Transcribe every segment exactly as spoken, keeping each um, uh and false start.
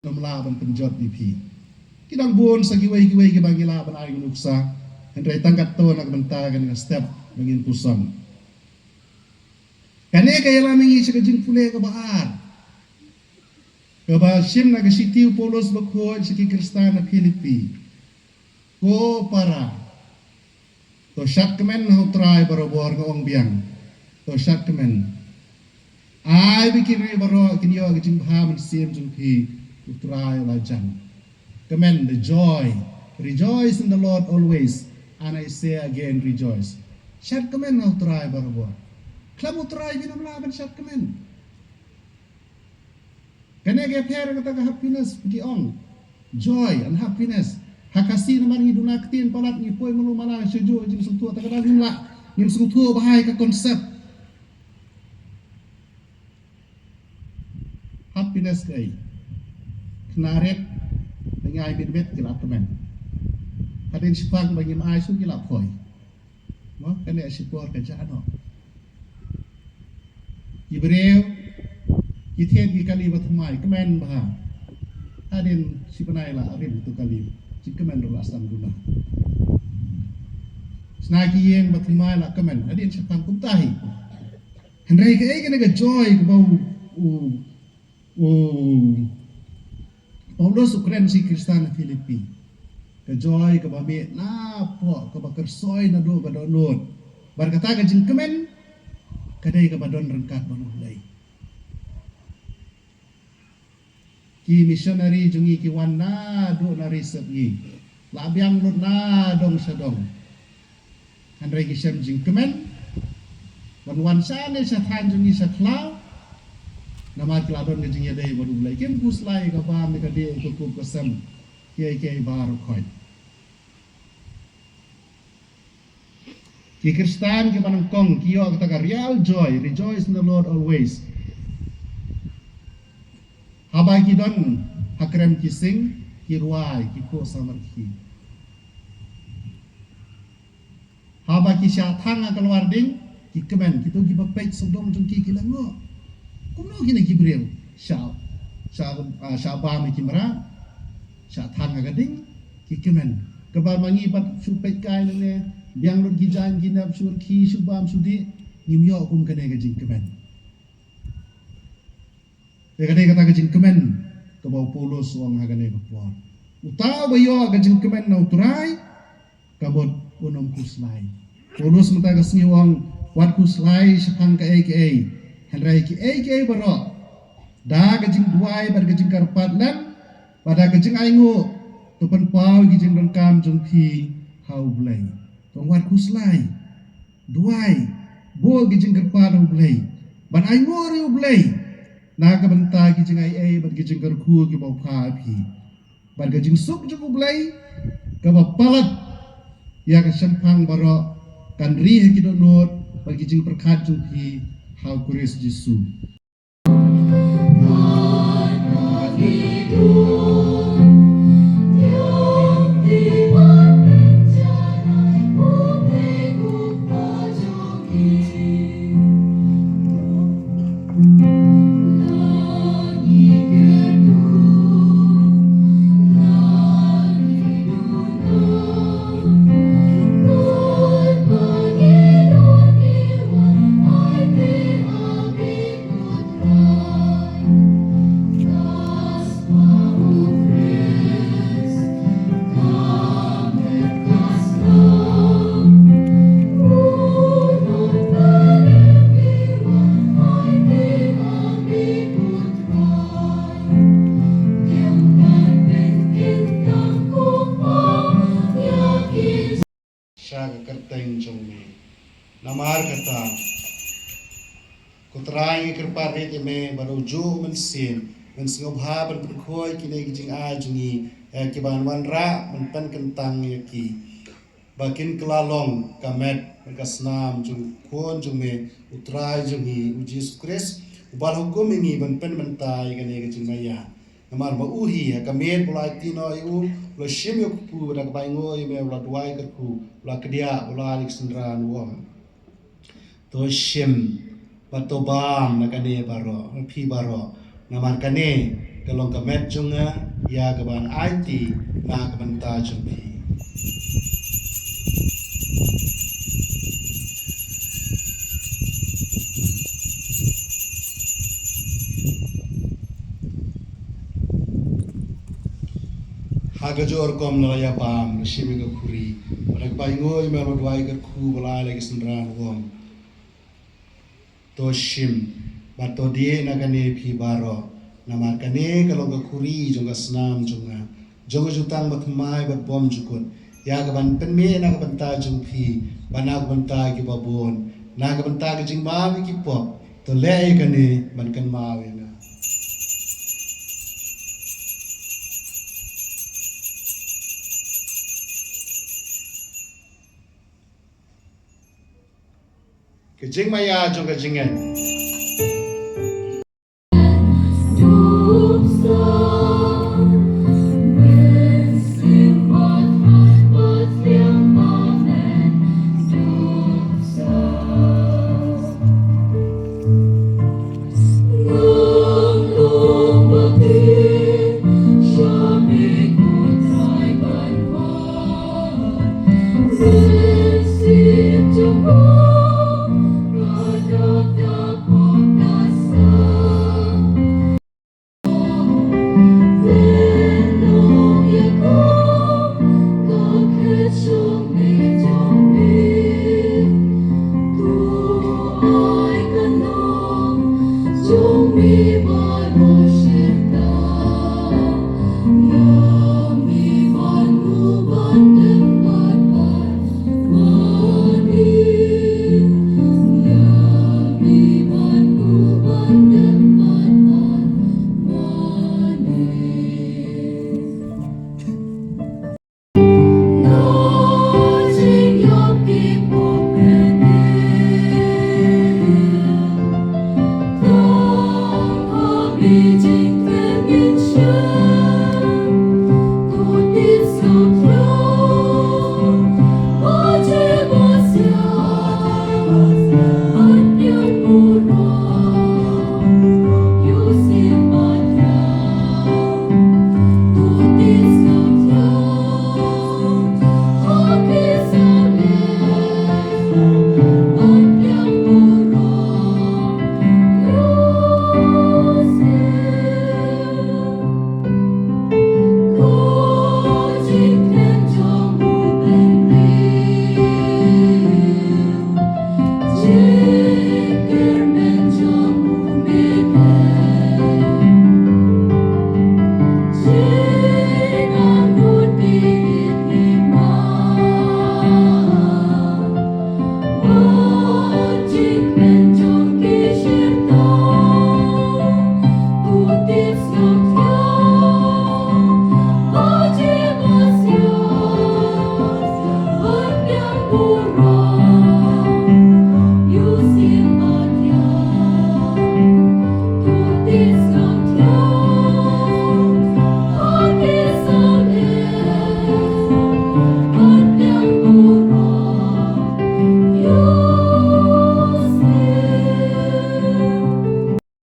Ngam lah ban pynjot ïa phi. Ki dang bun sa kiwei kiwei kiba ngi lah ban ai nuksa. Hynrei tang katto na ka bynta kane ka step ba ngin puson. Kane ka ïalam ïa ngi sha ka jingpule kaba ar, kaba shim na ka shithi u Paulus bakhuid sha ki Khristan na Philippi. Ko para, to shad kmen ha u Trai barabor, nga ong biang. To shad kmen. Ai ba ki briew baroh kin ïoh ka jingbha mynsiem jong phi, u Trai u la jan. Kmen, the joy. Rejoice in the Lord always. And I say again, rejoice. Shad kmen ha u Trai barabor. Khlem u Trai phin ym lah ban shad kmen. Kane ka pher kata ka happiness, ki ong joy and happiness. Ha Khasi namar ngi duna ktien palat, ngi poi malu mala shuh shuh jingsngewthuh, ta ka dang ngim lah, ngim sngewthuh bha ïa ka concept. Happiness kaei? Khynnah rit, ngi ai bit bit ki la kmen. Hadien shipang ba ngim ai shuh ki la poi. Mo, kane shipor ka jah noh. Ki briew ki thied ki kali ba thymmai, kmen bha. Hadien shi bnai la rim tu kali, shi kmen ruh la sam duna. Shna ki ïing ba thymmai la kmen, hadien shipang kumta hi. Hynrei kaei kane ka joy kaba u, u, u Paulus u kren sha ki Khristan na Philippi? Ka joy kaba mih napoh, kaba kyrsoi naduh ba dohnud. Bad kata ka jingkmen ka dei kaba don ryngkat bad U Blei. Ki missionary jong ngi ki wan naduh na ri sep ngi, la biang lut na dong sha dong. Hynrei ki shem jingkmen ban wan shane sha thaiñ jong ngi sha khlaw, namar ki la don ka jingïadei bad U Blei. Kim khuslai ka bam ne ka dih, ka kup ka sem, kiei kiei baroh khoit. Ki Khristan kiba nyngkong ki ïoh kata ka real joy, rejoice in the Lord always. Haba ki don ha krem ki sing, ki rwai, ki khuh samar ki. Haba ki shah thang ha ka lwar ding, ki kmen, kito kiba peit sawdong jong ki, ki la nguh. Kumno kine ki briew? Shah, shah, ah, shah bam ïa ki mrad, shah thang ha ka ding, ki kmen. Kaba ma ngi pat shu peit kai lane, biang lut ki jaiñ ki nep, shu rkhie, shu bam, shu dih, ngim ïoh kum kane ka jingkmen. Te ka dei kata ka jingkmen kaba u Paulus u ong ha kane ka por. Uta uba ïoh ka jingkmen na U Trai, ka mut un ym khuslai. Paulus mynta ka sngi u ong, wat khuslai shaphang kaei kaei. Hynrei kiei kiei baroh, da ka jingduwai bad ka jingkyrpad lem bad da ka jingainguh, to pynpaw ïa ki jingdonkam jong phi ha U Blei. To wat khuslai. Duwai, buh ki jingkyrpad ha U Blei, bad ainguh ruh ïa U Blei na ka bynta ki jingaiei bad ki jingkyrkhu kiba u phah ïa phi. Bad ka jingsuk jong U Blei kaba palat ïa ka shemphang baroh kan ri ha ki dohnud bad ki jingpyrkhat jong phi ha U Khrist Jisu. Namar kata, ko Trai, ngi kyrpad ïa me ba da u juh u mynsiem men sngewbha ban pynkhuid kine ki jingai jong ngi, eh, ki ban wanrah ban pynkyntang ïa ki, ba kin kylla long ka met ka snam jong u Khun jong me, u Trai jong ngi u Jisu Khrist, uba la hukum ïa ngi ban pynmynta ïa kane ka jingmaïa. Namar ba u hi ha ka miet ba u la aiti noh ïa u, u la shim ïa u kpu, bad ha kaba ainguh ïa me u la duwai kyrkhu, u la kdiah, u la ai ïa ki synran, u ong: To shim bad to bam na kane baroh, phi baroh, namar kane ka long ka met jong nga, ïa kaban aiti na ka bynta jong phi. Ha kajuh ka rukom la ïa bam, la shim ïa ka khuri, bad ha kaba ainguh ïa me u la duwai kyrkhu, u la ai ïa ki synran, u ong: To shim bad to dieh na kane phi baroh, namar kane ka long ka khuri jong ka snam jong nga, jong ka jutang bathymmai bad bymjukut, ïa kaban pynmih na ka bynta jong phi bad na ka bynta kiba bun, na ka bynta ka jingmap ïa ki pop. To leh ïa kane ban kynmaw ïa nga. Ka jingmaïa jong ka jingngeit.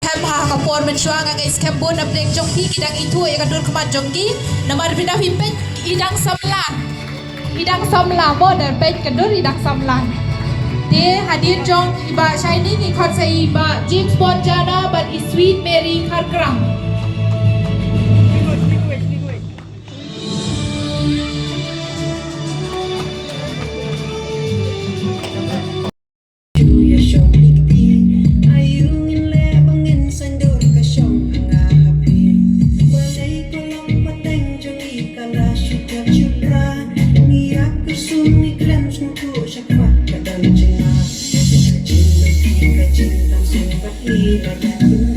Hem ha ka por mynshuwa nga ngeit skhem bun na pdeng jong phi ki dang ithuh ïa ka dur khmat jong ki, namar phi da phi peit i dang samla. I dang samla mo, da peit ka dur i dang samla. Te hadien jong i Bah Shiny ngi khot sa i Bah James Bond Jana bad i Sweet Mary Kharkrang. ka jingtam sngewbha bad i la jan